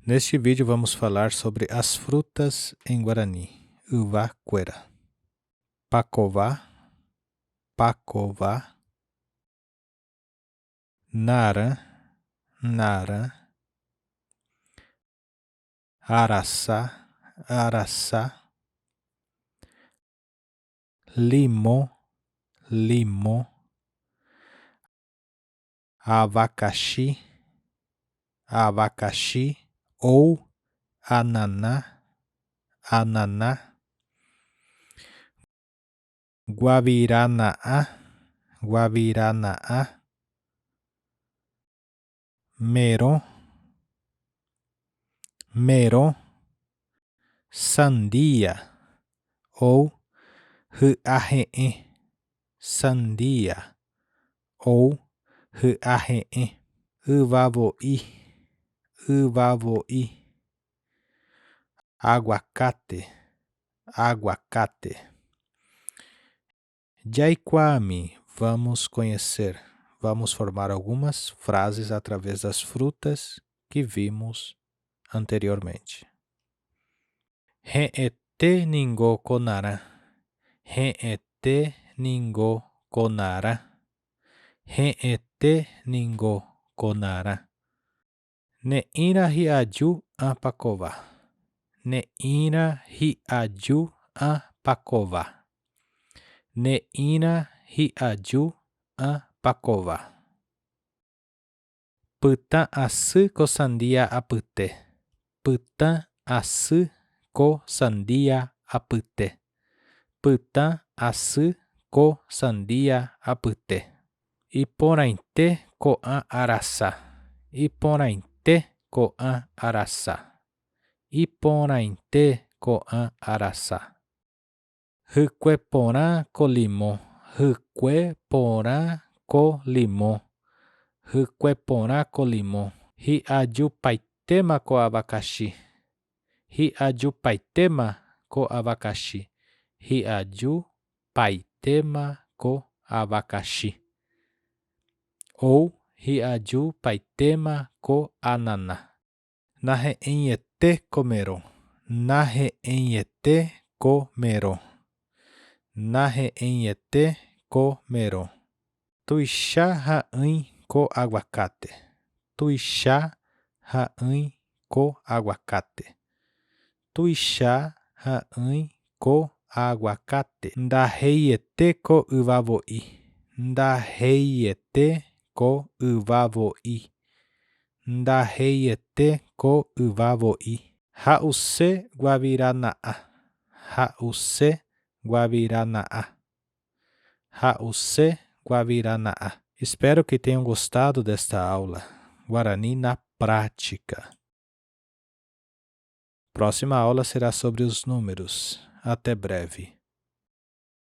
Neste vídeo vamos falar sobre as frutas em Guarani, yva kuéra. Pakova, pakova, narã, narã, araçá, araçá, limão, limão, abacaxi, abacaxi ou ananá, ananá, guavirana'a, guavirana'a, merõ, merõ, sandia ou hy'a he'ẽ, sandia ou hy'a he'ẽ, yvavo'i, yvavo'i, aguacate, aguacate. Jaikuaami, vamos conhecer, vamos formar algumas frases através das frutas que vimos anteriormente. He'ẽte ningo ko narã. He'ẽte ningo ko narã. He'ẽte ningo ko narã. Ne'ĩra hi'aju ã pakova. Ne'ĩra hi'aju ã pakova. Ne'ĩra hi'aju ã pakova. Pytã asy ko sandia apyte. Pytã asy ko sandia apyte. Pytã asy ko sandia apyte. Iporãite ko'ã arasa. Iporãite ko'ã arasa. Iporãite ko'ã arasa. Hykue porã ko limõ. Hykue porã ko limõ. Hykue porã ko limõ. Hi'ajupaitéma ko avakachi. Hi'ajupaitéma ko avakachi. Hi'ajupaitéma ko avakachi. Ou hi'ajupaitéma ko anana. Nahe'ẽiete ko merõ. Nahe'ẽiete ko merõ. Nahe'ẽiete ko merõ. Tuicha ha'ỹi ko aguacate. Tuicha ha'ỹi ko aguacate. Tuicha ha'ỹi ko aguacate. Ndaheiete ko yvavo'i. Ndaheiete ko yvavo'i. Ndaheiete ko yvavo'i. Ha'use guavirana'a. Ha'use guavirana'a. Ha'use guavirana'a. Espero que tenham gostado desta aula. Guarani na prática. Próxima aula será sobre os números. Até breve.